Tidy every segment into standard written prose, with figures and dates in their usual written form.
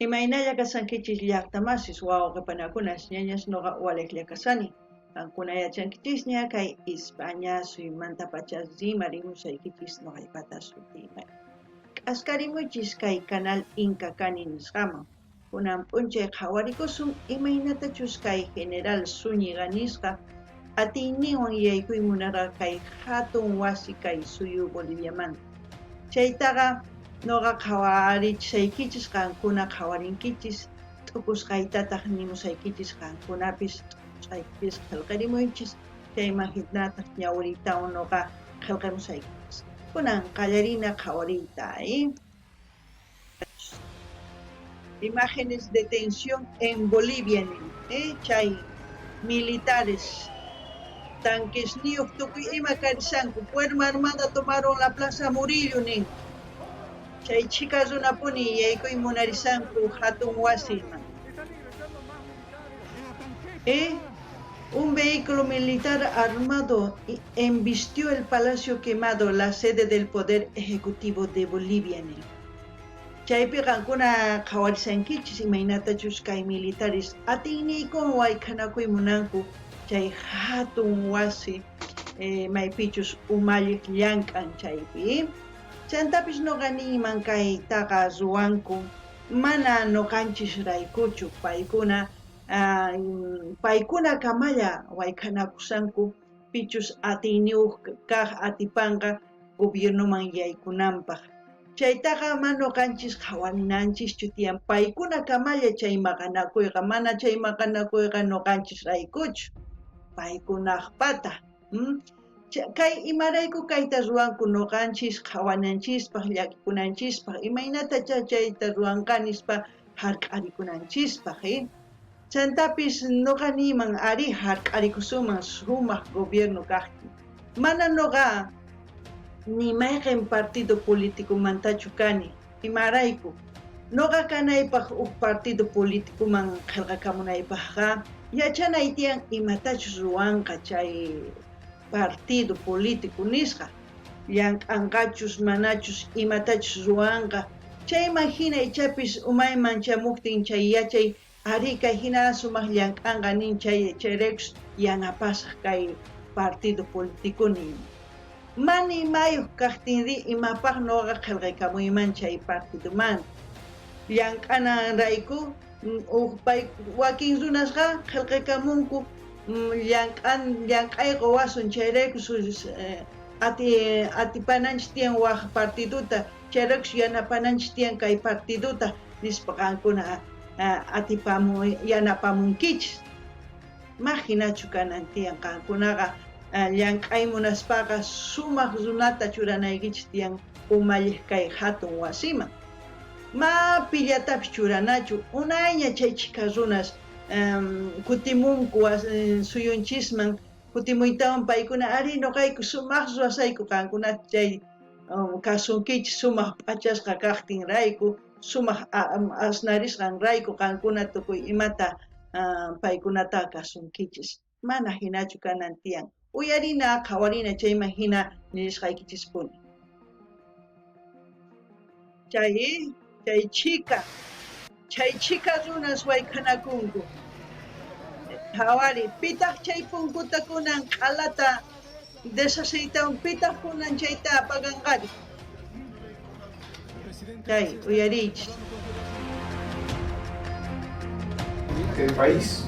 Imaynalla kashankichis llaqtamasis, wawqe panakunas, ñañas noqa walejlla kashani. Qankuna yachankichisña kay Ispaña suyumantapacha rimarimushaykichis noqaypata sutiyman. K'askarimuychis kay canal Inka Kani nisqaman. Kunan p'unchay qhawarikusun imaynatachus kay General Zúñiga nisqa atiyninwan yaykuy munarqa kay hatun wasi kay suyu Boliviamanta. Chaytaqa noqa qhawarichisaykichis, qankuna qhawarinkichis, t'ukusqaytataj nimusaykichis, qankunapis t'ukusqaykichis qhelqerimuychis, chayman jinataj ñawiriytawan noqa qhelqemusaykichis. Kunan qallarina qhawariyta. Imágenes de tensión en Bolivia nin, chay militares tanquesniyoj tukuy ima karishanku, Fuerza Armada tomaron la Plaza Murillo nin, chay chhika runapuni yaykuy munarishanku jatun wasiman. Un vehículo militar armado embistió el Palacio Quemado, la sede del Poder Ejecutivo de Bolivia nin. Chaypi qankuna qhawarishankichis imaynatachus kay militares atiyniykuwan wayk'anakuy munanku chay jatun wasi maypichus umalliq llank'an chaypi. Chantapis noqa niyman kaytaqa ruwanku mana noqanchisraykuchu, paykuna paykuna kamalla wayk'anakushanku pichus atiyniyuq kaj atipanqa gobiernoman yaykunanpaj. Chaytaqa mana noqanchis qhawarinanchishchu tiyan, paykuna kamalla chay maqanakuyqa, mana chay maqanakuyqa noqanchisraykuchu, paykunajpata. Kay imarayku kayta ruwanku noqanchis qhawananchispaj, llakikunanchispaj, imaynatachá chayta ruwanqa nispa jark'arikunanchispaj. Chantapis noqa niyman arí jark'arikusunman sumaj gobierno kajtin. Mana noqa ni mayqen partido politicomantachu kani. Imarayku? Noqa kanaypaj uj partido politicoman qhelqakamunaypajqa yachanay tiyan imatachus ruwanqa chay partido político nisqa, llank'anqachus manachus imatachus ruwanqa, chayman jina ichapis umayman chamojtin chay yachay arí kay jina sumaj llank'anqa nin chay chayraykus yanapasaj kay partido político niyman. Mana imayoj kajtinrí imapaj noqa qhelqaykamuyman chay partidomanta? Llank'ananrayku uj pay wakin runasqa qhelqaykamunku llank'an llank'ay qowasun chayrayku ati atipananchis tiyan waj partidota chayraykus yanapananchis tiyan kay partidota nispa qankuna atipamu yanapamunkichis. Ma jinachu kanan tiyan qankunaqa llank'ay munaspaqa sumaj runata churanaykichis tiyan umalliq kay jatun wasiman. Ma pillatapis churanachu, unayña chay chhika runas kutimunku suyunchisman, kutimuytawan paykuna arí noqayku sumaj ruwasayku qankunata chay kasunkichis sumaj p'achasqa kajtinrayku, sumaj asnarisqanrayku qankuna tukuy imata paykunata kasunkichis. Mana jinachu kanan tiyan. Uyarina, qhawarina chayman jina nisqaykichispuni. Chay chay chhika chay chhika runas wayk'anakunku. Qhawari, pitaj chay punkuta kunan q'alata deshaceytawan, pitaj kunan chayta apaganqari? Chay, uyariychis. El país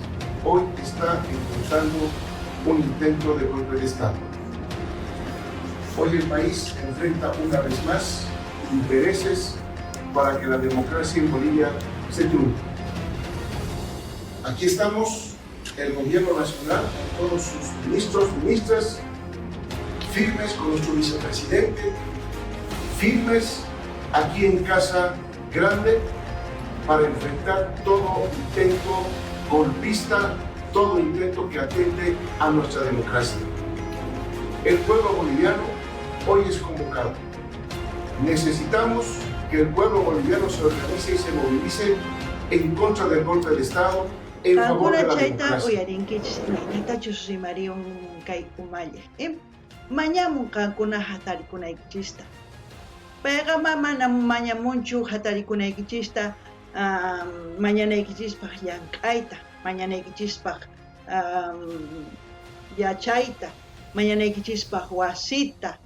hoy está impulsando un intento de golpe de Estado. Hoy el país enfrenta una vez más intereses para que la democracia en Bolivia se trunque. Aquí estamos, el gobierno nacional, con todos sus ministros, ministras, firmes con nuestro vicepresidente, firmes aquí en Casa Grande para enfrentar todo intento golpista, todo intento que atente a nuestra democracia. El pueblo boliviano hoy es convocado. Necesitamos que el pueblo boliviano se organice y se movilice en contra del golpe de Estado, en favor Qankuna de la chayta democracia. uyarinkichis imaynatachus rimariyun kay umalliq. Mañamun qankuna jatarikunaykichista. Payqa ma mana mañamunchu jatarikunaykichista. Mañanaykichispaj llank'ayta, mañanaykichispaj yachayta, mañanaykichispaj wasita.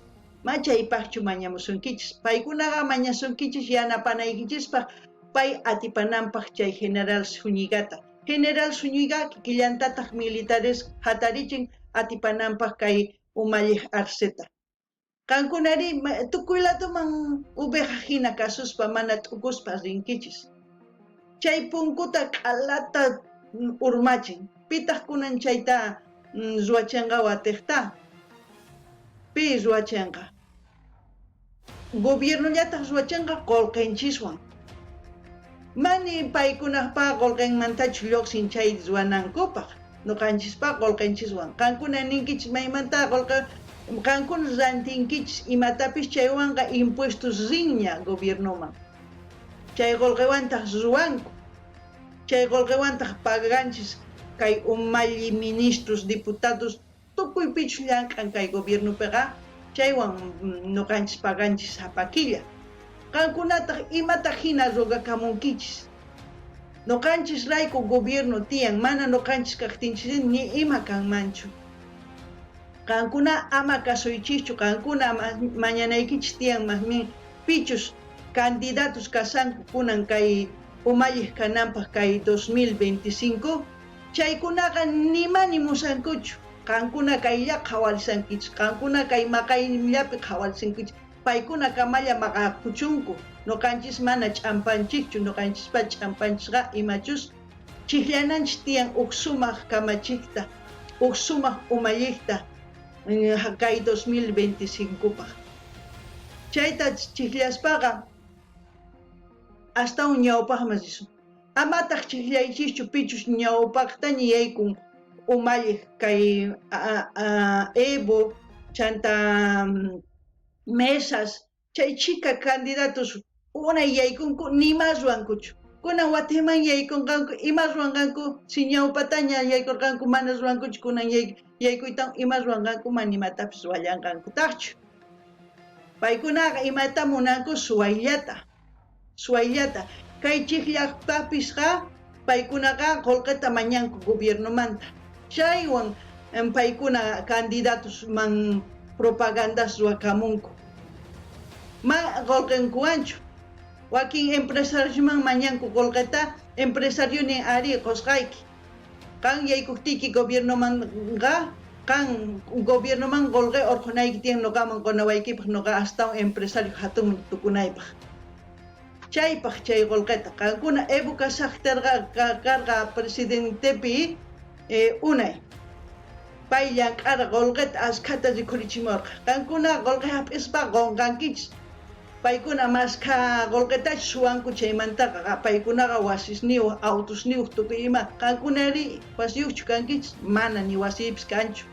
Ma chaypajchu mañamusunkichis. Paykunaqa mañasunkichis yanapanaykichispaj pay atipananpaj chay general Zúñigata. General Zúñiga kikillantataj militares jatarichin atipananpaj kay umallej Arceta. Qankunarí tukuy ladoman oveja jina kasuspa mana t'ukuspa rinkichis. Chay punkuta q'alata urmachin. Pitaj kunan chayta ruwachenqa watejta? Pi ruwachenqa? Gobiernollataj ruwachenqa qolqenchiswan. Mani paykunajpa qolqenmantachu llojsin chay ruwanankupaj, noqanchispa qolqenchiswan. Qankuna ninkichis maymanta qolqe, qankuna rantinkichis imatapis chaywanqa impuestos rinña gobiernoman. Chay qolqewantaj ruwanku. Chay qolqewantaj paganchis kay umalli ministros, diputados, tukuy pichus llank'an kay gobiernopeqa, chaywan noqanchis paganchis sapa killa. Qankunataj imata jina rogakamunkichis. Noqanchisrayku gobierno tiyan, mana noqanchis kajtinchis ni ima kanmanchu. Qankuna ama kasuychischu, qankuna mañanaykichis tiyan masmin pichus candidatos kashanku kunan kay umallej kananpaj kay 2025, chaykunaqa nima nimushankuchu. Qankuna kaylla qhawarishankichis, qankuna kay maqayllapi qhawarishankichis, paykuna kamalla maqakuchunku, noqanchis mana ch'ampanchikchu, noqanchispa ch'ampanchisqa imachus chijllananchis tiyan uj sumaj kamachikta, uj sumaj umallijta kay 2025paj. Chayta chijllaspaqa astawan ñawpajman risun. Amataj chijllaychischu pichus ñawpajtaña yaykun umallej kay Evo chanta mesas, chay chhika candidatos unay yaykunku nima ruwankuchu. Kunan watejman yaykonqanku, ima ruwanqanku? Si ñawpataña yaykorqanku mana ruwankuchu, kunan yaykuytawan ima ruwanqanku? Mana imatapis ruwallanqankutajchu. Paykunaqa imata munanku? Suwayllata. Suwayllata. Kay chijllajtapisqa paykunaqa qolqeta mañanku gobiernomanta. Chaywan paykuna candidatosman propagandas ruwakamunku. Ma qolqenkuwanchu. Wakin empresariosman mañanku qolqeta, empresario nin arí qosqayki. Qan yaykojtiyki gobiernomanqa, qan gobiernoman qolqe orqhonayki tiyan noqaman qonawaykipaj, noqa astawan empresario jatunman tukunaypaj. Chaypaj chay qolqeta. Qankuna Evo kashajterqa karqa presidentepi unay. Pay llank'arqa qolqeta ashkhata rikhurichimorqa. Qankuna qolqe jap'ispa qonqankichis. Paykuna mashkha qolqetachus suwanku chaymantaqa, paykunaqa wasisniyoj, autosniyoj, tukuy ima. Qankunarí wasiyojchu kankichis? Mana ni wasiypis kanchu,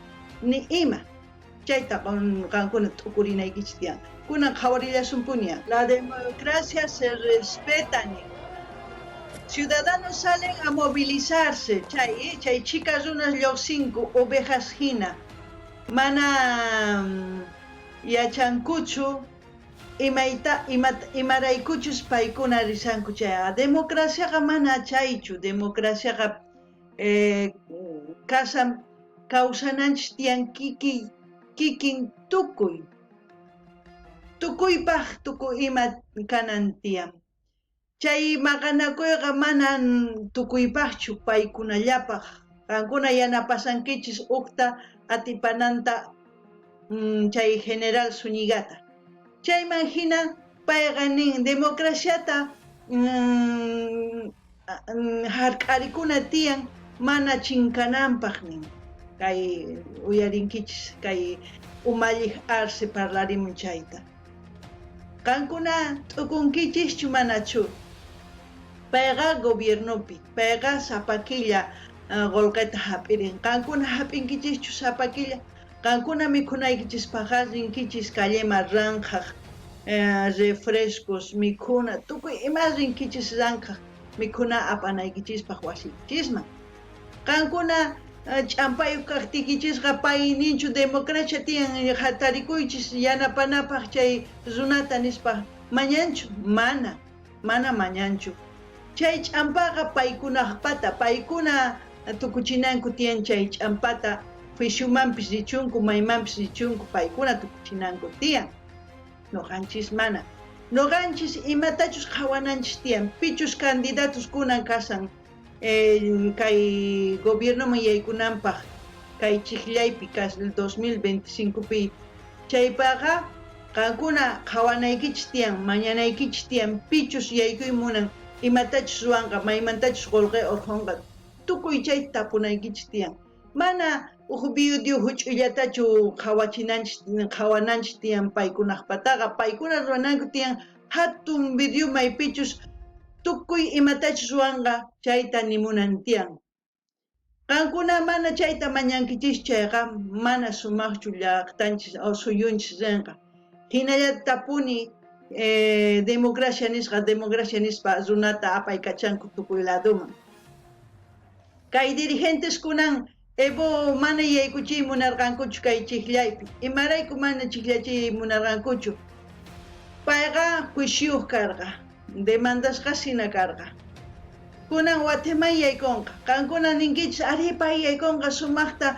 ni ima. Chayta qankuna t'ukurinaykichis tiyan. Kunan qhawarillasunpuni. La democracia se respeta nin. Ciudadanos salen a movilizarse, chay chay chhika runas llojsinku ovejas jina. Mana yachankuchu imayta imaraykuchus paykuna rishanku chayqa. Democraciaqa mana chaychu, democraciaqa kashan kawsananchis tiyan kikin tukuy, tukuypaj tukuy ima kanan tiyan. Chay maqanakoyqa mana tukuypajchu, paykunallapaj. Qankuna yanapashankichis ujta atipananta chay general Zúñigata. Chayman jina payqa nin democraciata jark'arikuna tiyan mana chinkananpaj nin. Kay uyarinkichis kay umallej Arce parlarimun chayta. Qankuna t'ukunkichischu manachu? Payqa gobiernopi, payqa sapa killa qolqeta jap'irin. Qankuna jap'inkichischu sapa killa? Qankuna mikhunaykichispajqa rinkichis calleman ranqhaj refrescos, mikhuna, tukuy ima rinkichis ranqhaj mikhuna apanaykichispaj wasiykichisman. Qankuna ch'ampayoj kajtiykichisqa pay ninchu democracia tiyan jatarikuychis yanapanapaj chay runata nispa mañanchu? Mana, mana mañanchu. Chay ch'ampaqa paykunajpata, paykuna tukuchinanku tiyan chay ch'ampata, juiciomanpis richunku, maymanpis richunku, paykuna tukuchinanku tiyan. Noqanchis mana. Noqanchis imatachus qhawananchis tiyan, pichus candidatos kunan kashan kay gobiernoman yaykunanpaj kay chijllaypi 2025pi, chaypaqa qankuna qhawanaykichis tiyan, mañanaykichis tiyan, pichus yaykuy munan, imatachus ruwanqa, maymantachus qolqe orqhonqa, tukuy chayta tapunaykichis tiyan. Mana uj video juch'uyllatachu qhawachinanchis, qhawananchis tiyan paykunajpataqa, paykuna ruwananku tiyan jatun video maypichus tukuy imatachus ruwanqa chayta nimunan tiyan. Qankuna mana chayta mañankichis chayqa mana sumajchu llaqtanchis o suyunchis rinqa. Jinallatapuni democracia nisqa, democracia nispa runata apaykachanku tukuy ladoman. Kay dirigentes kunan Evo mana yaykuchiy munarqankuchu kay chijllaypi. Imarayku mana chijllachiy munarqankuchu? Payqa juicioyoj karqa, demandasqa sina karqa. Kunan Guatemala yaykunqa. Qankuna ninkichis, arí, pay yaykunqa sumajta,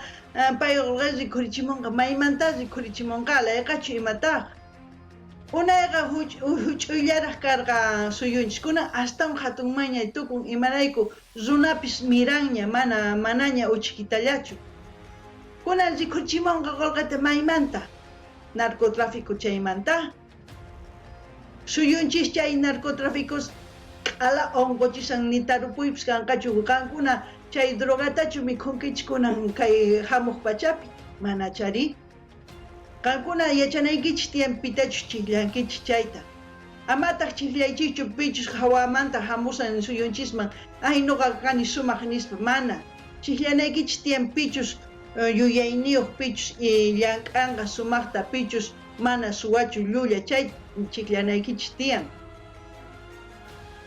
pay qolqe rikhurichimonqa. Maymantá rikhurichimonqa? Layqachu imataj? Unayqa juch'uyllaraj karqa suyunchis, kunan astawan jatunmanña tukun, imarayku runapis miranña, mana manaña uchkitallachu. Kunan rikhurichimonqa qolqeta maymanta? Narcotráfico chaymanta? Suyunchis chay narcotráficos q'ala onqochishan, ni tarupuypis kanqachu. Qankuna chay drogatachu mikhunkichis kunan kay jamuj pachapi? Manachari. Qankuna yachanaykichis tiyan pitachus chijllankichis chayta. Amataj chijllaychischu pichus jawamanta jamusan suyunchisman, ay noqa kani sumaj nispa, mana. Chijllanaykichis tiyan pichus yuyayniyoj, pichus llank'anqa sumajta, pichus mana suwachu llulla, chay chijllanaykichis tiyan.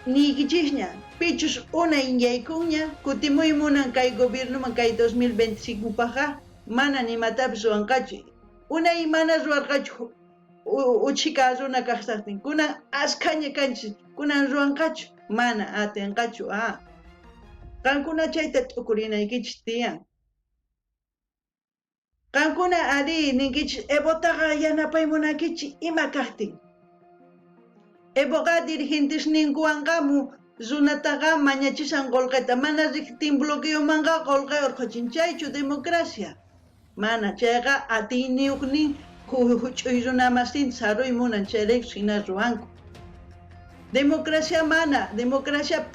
Niykichisña, pichus unay yaykunña, kutimuy munan kay gobiernoman kay 2025pajqa, mana ni imatapis ruwanqachu. Unay mana ruwarqachu uchhika runa kajsajtin, kunan askhaña kanchis, kunan ruwanqachu? Mana atinqachu. Qankuna chayta t'ukurinaykichis tiyan. Qankuna arí ninkichis, Evotaqa yanapay munankichis ima kajtin. Evoqa dirigentesninkuwanqa runataqa mañachishan qolqeta, mana rejtin bloqueomanqa qolqe orqhochin. Chaychu democracia? Mana, chayqa atiyniyojnin juch'uy runamasinta saruy munan, chayrayku jina ruwanku. Democracia mana, democracia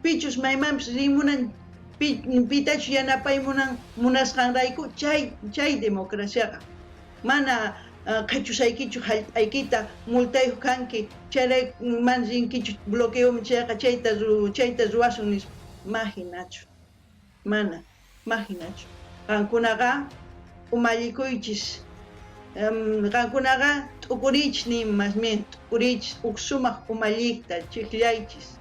pichus maymanpis riy munan, pitachus yanapay munan munasqanrayku, chay democraciaqa. Mana qhechusaykichu jallp'aykita, multayoj kanki, chayrayku mana rinkichu bloqueoman chayqa chayta ruwasun nispa. Ma jinachu, mana, ma jinachu. Qankunaqa umallikuychis, qankunaqa t'ukuriychis nin, más bien t'ukuriychis uj sumaj umallijta chijllaychis.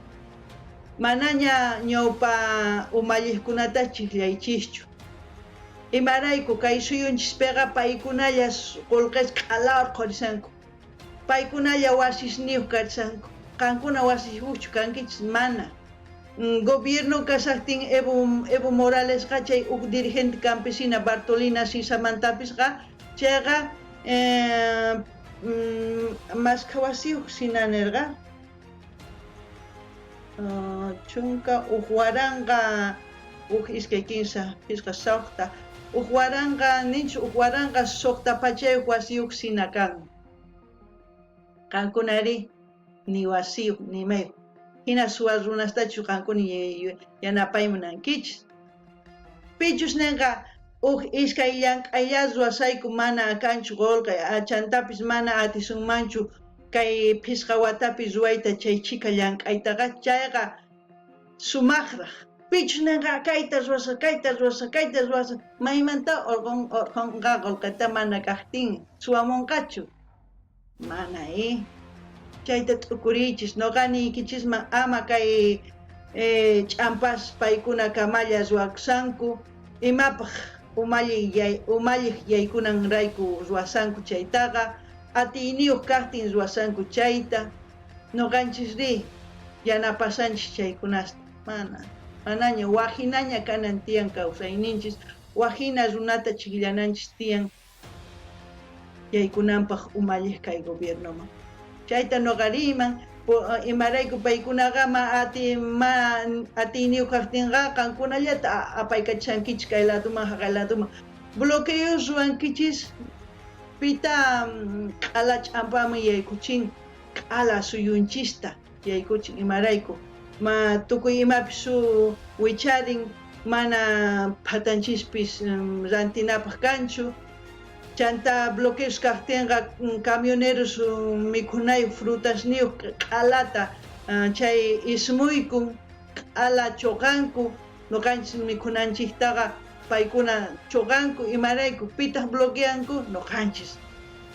Manaña ñawpa umallijkunata chijllaychischu. Imarayku kay suyunchispeqa paykunalla qolqes q'ala orqhorishanku, paykunalla wasisniyoj kashanku, qankuna wasiyojchu kankichis? Mana. Gobierno kashajtin Evo Moralesqa chay uj dirigente campesina Bartolina Sisamantapisqa chayqa mashkha wasiyoj sina nerqa? 11 uj iskay kinsa phisqa sojta 1000 ninchu 1600 wasiyoj sina kan. Qankunari ni wasiyoj ni imayoj. Jina suwa runastachu qankuna yanapay munankichis. Pichus nenqa uj iskay llank'aylla ruwasayku mana kanchu qolqe, chantapis mana atisunmanchu kay phisqa watapi ruwayta chay chhika llank'aytaqa, chayqa sumajraj. Pichus nenqa kayta ruwasaj, kayta ruwasaj, kayta ruwasaj, maymantá orqhonqa qolqeta mana kajtin, suwamonqachu? Mana, Chayta t'ukuriychis. Noqa niykichisman ama kay ch'ampas paykuna kamalla ruwakushanku, imapaj umalliq yaykunanrayku ruwashanku chaytaqa, atiyniyoj kajtin ruwashanku chayta. Noqanchisrí, yanapasanchis chaykunasta. Mana, manaña wajinaña kanan tiyan kawsayninchis, wajina runata chijllananchis tiyan yaykunanpaj umalliq kay gobiernoman. Chayta noqa riyman, imarayku paykunaqa ma ati ma atiyniyuq kajtinqa qankunallata apaykachankichis kay ladoman jaqay ladoman. Bloqueos ruwankichis, pita q'ala ch'ampaman yaykuchin, q'ala suyunchista yaykuchin, imarayku ma tukuy imapis su wicharin, mana phatanchispis rantinapaj kanchu. Chantá bloqueos kajtinqa camioneros mikhunayoj frutasniyoj q'alata chay ismuykun, q'ala choqanku, noqanchis mikhunanchejtaqa paykuna choqanku, imarayku pitaj bloqueanku? Noqanchis.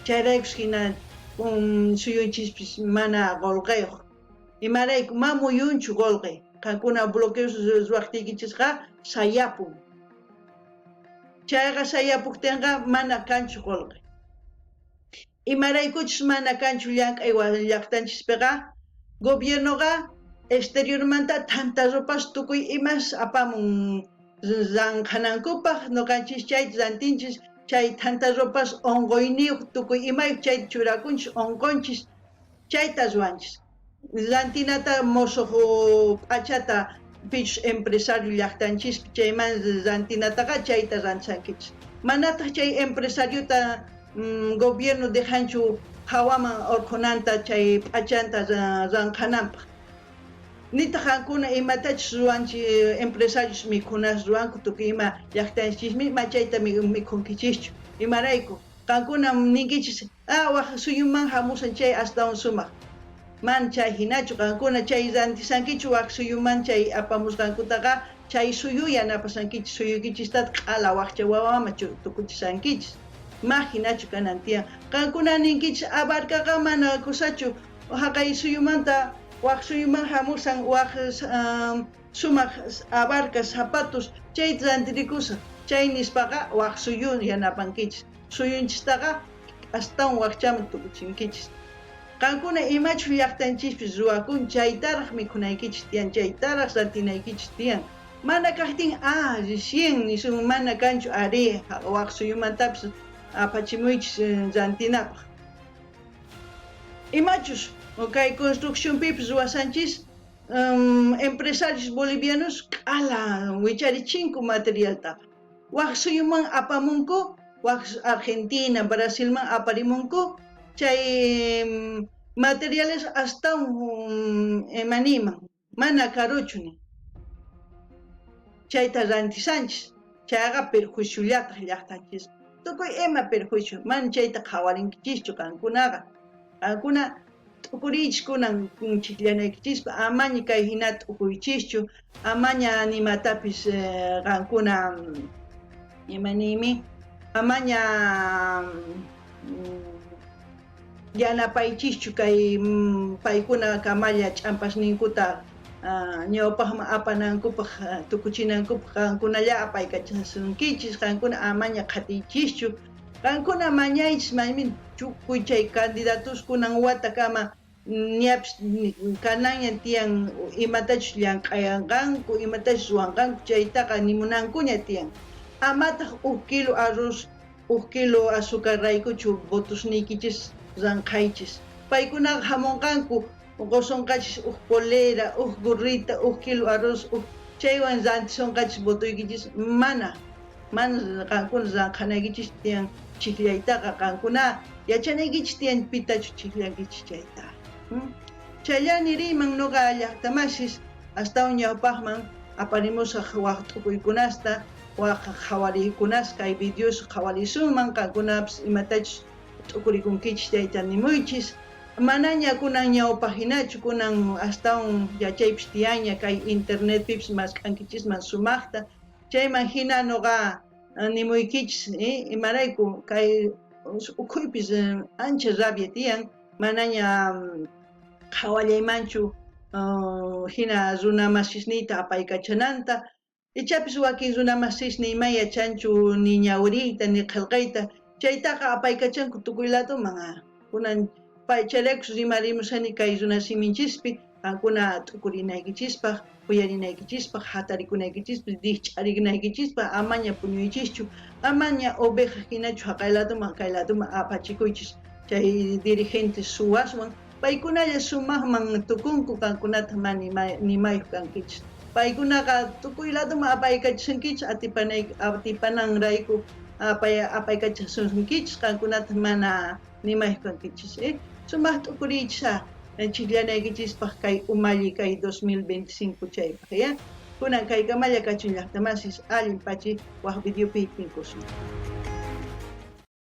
Chayraykus jina suyunchispis mana qolqeyoj. Imarayku ma muyunchu qolqe, qankuna bloqueos ruwajtiykichisqa sayapun. Chayqa sayapojtenqa mana kanchu qolqe. Imaraykuchus mana kanchu llank'ay llajtanchispeqa, gobiernoqa exteriormanta thanta ropas tukuy imas apamun ranqhanankupaj, noqanchis chayta rantinchis, chay thanta ropas onqoyniyoj tukuy imayoj chayta churakunchis, onqonchis, chayta ruwanchis. Rantinata mosoj p'achata pichus empresario llajtanchispi chayman rantinataqa chayta rantisankichis. Manataj chay empresariota gobierno dejanchu jawaman orqhonanta chay p'achanta ranqhananpaj. Nitaj qankuna imatachus ruwanchis empresarios mikhunas ruwanku tukuy ima llajtanchismi, ma chayta mikhunkichischu. Imarayku? Qankuna ninkichis, Ah, waj suyuman jamusan chay astawan sumaj. Mana chay jinachu, qankuna chay rantisankichu waj suyuman chay apamusqankutaqa, chay suyu yanapasankichis, suyuykichistataj q'ala wajcha wawaman tukuchisankichis. Ma jinachu kanan tiyan. Qankuna ninkichis, Ah, barcaqa mana kusachu, jaqay suyumanta waj suyuman jamusan waj sumaj abarcas, zapatos, chayta rantirikusaj. Chay nispaqa waj suyu yanapankichis. Suyunchistaqa astawan wajchaman tukuchinkichis. Qankuna imachus llajtanchispis ruwakun chaytaraj mikhunaykichis tiyan, chaytaraj rantinaykichis tiyan. Mana kajtin, ah, recién nisunman mana kanchu, arí, waj suyumantapis apachimuychis rantinapaj. Imachus kay construccionpipis ruwasanchis, empresarios bolivianos q'ala wicharichinku materialtaqa. Waj suyuman apamunku, waj Argentina, Brasilman aparimunku, chay materiales astawan imaniman, mana karuchu nin. Chayta rantisanchis, chayqa perjuiciollataj llajtanchis. Tukuy ima perjuicio, mana chayta qhawarinkichischu qankunaqa. Qankuna t'ukuriychis kunan chijllanaykichispa, amaña kay jina t'ukuychischu, amaña nimatapis qankuna ima niymi, amaña yanapaychischu kay paykuna kamalla ch'ampasninkuta ñawpajman apanankupaj, tukuchinankupaj, qankunalla apaykachasunkichis, qankuna amaña qhatiychischu. Qankuna mañaychis maymin tukuy chay candidatos kunan watakama ñapis kananña tiyan imatachus llank'ayanqanku, imatachus ruwanqanku chaytaqa nimunankuña tiyan. Amataj uj kilo arroz, uj kilo azucarraykuchu votosniykichis ranqhaychis. Paykunaqa jamonqanku qosonqachis uj polera, uj gorrita, uj kilo arroz, uj chaywan rantisonqachis votoykichis. Mana. Mana qankuna ranqhanaykichis tiyan chijllaytaqa, qankuna yachanaykichis tiyan pitachus chijllankichis chayta. Chayllani riyman noqa llajtamasis astawan ñawpajman aparimusaj waj t'ukuykunasta, waj qhawariykunas, kay videos qhawarisunman, qankunapis imatachus t'ukurikunkichis chayta nimuychis. Manaña kunan ñawpaj jinachu, kunan astawan yachaypis tiyanña, kay internetpipis mask'ankichisman sumajta. Chayman jina noqa nimuykichis, imarayku kay ukhuypis ancha rabia tiyan, manaña qhawallaymanchu jina runa masisniyta apaykachananta. Ichapis wakin runa masisniy ma yachanchu ni ñawiriyta ni qhelqayta, chaytaqa apaykachanku tukuy ladoman. Kunan pay chayraykus rimarimushani kay runa siminchispi. Qankuna t'ukurinaykichispaj, uyarinaykichispaj, jatarikunaykichispaj, rijch'arinaykichispaj, amaña puñuychischu, amaña oveja jinachu jaqay ladoman kay ladoman apachikuychis chay dirigentes suwaswan, paykunalla sumajman tukunku, qankunata mana nimayoj kankichis. Paykunaqa tukuy ladoman apaykachisunkichis, atipananrayku apaykachisunkichis, qankunata mana nimayoj kankichis. Sumaj t'ukuriychis chijllanaykichispaj kay umalli kay 2025 chaypaj, ya? Kunan kaykamalla kachun llaqtamasis, allin pachi waj videopi tinkusun.